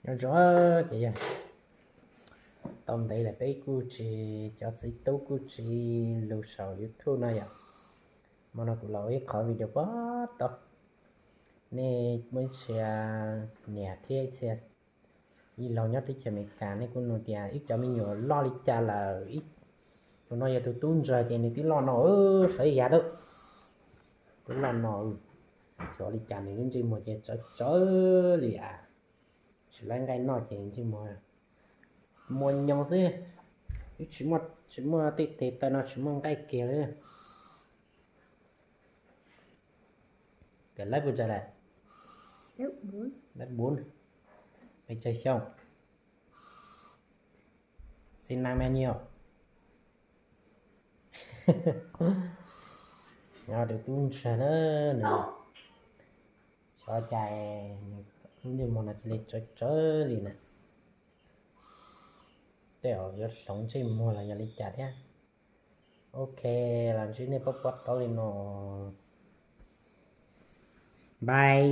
Nyob zoo, ces yog tau ntev lawm peb kuj tsis, cov txiv tub kuj tsis lug saum YouTube no yom. Hmo no kuv los ib qhov video puag tau, nej muaj ib txhia niam thiab ib txhia ib laug nyob teb chaws Amelikas nej kuj nug tias ib cov me nyuam loj li cas lawm, tus no yog tus tub ntsuag ces nws twb loj no, sawv ib yav lawm, twb loj no, xyov li cas nws lub ntsej muag ces tsawv tsawv li as, tsis laib nqaij noj ces ntsej muag muag nyoos xwb, twb tsis muaj tej tes taw no tsis muaj nqaij kiag li. Kawm lab puas tsawg lawm? Lab bốn. Pes tsawg xyoo? Sinh năm bao nhiêu? Nyob tus tub ntsuag na, nws xyov cas lub ntsej muag no cia li tsawv tsawv li na. Tej zaum yuav hloov ntsej muag los yog li cas thiab. Ok, los ntsib nej puag tau li no. Bye.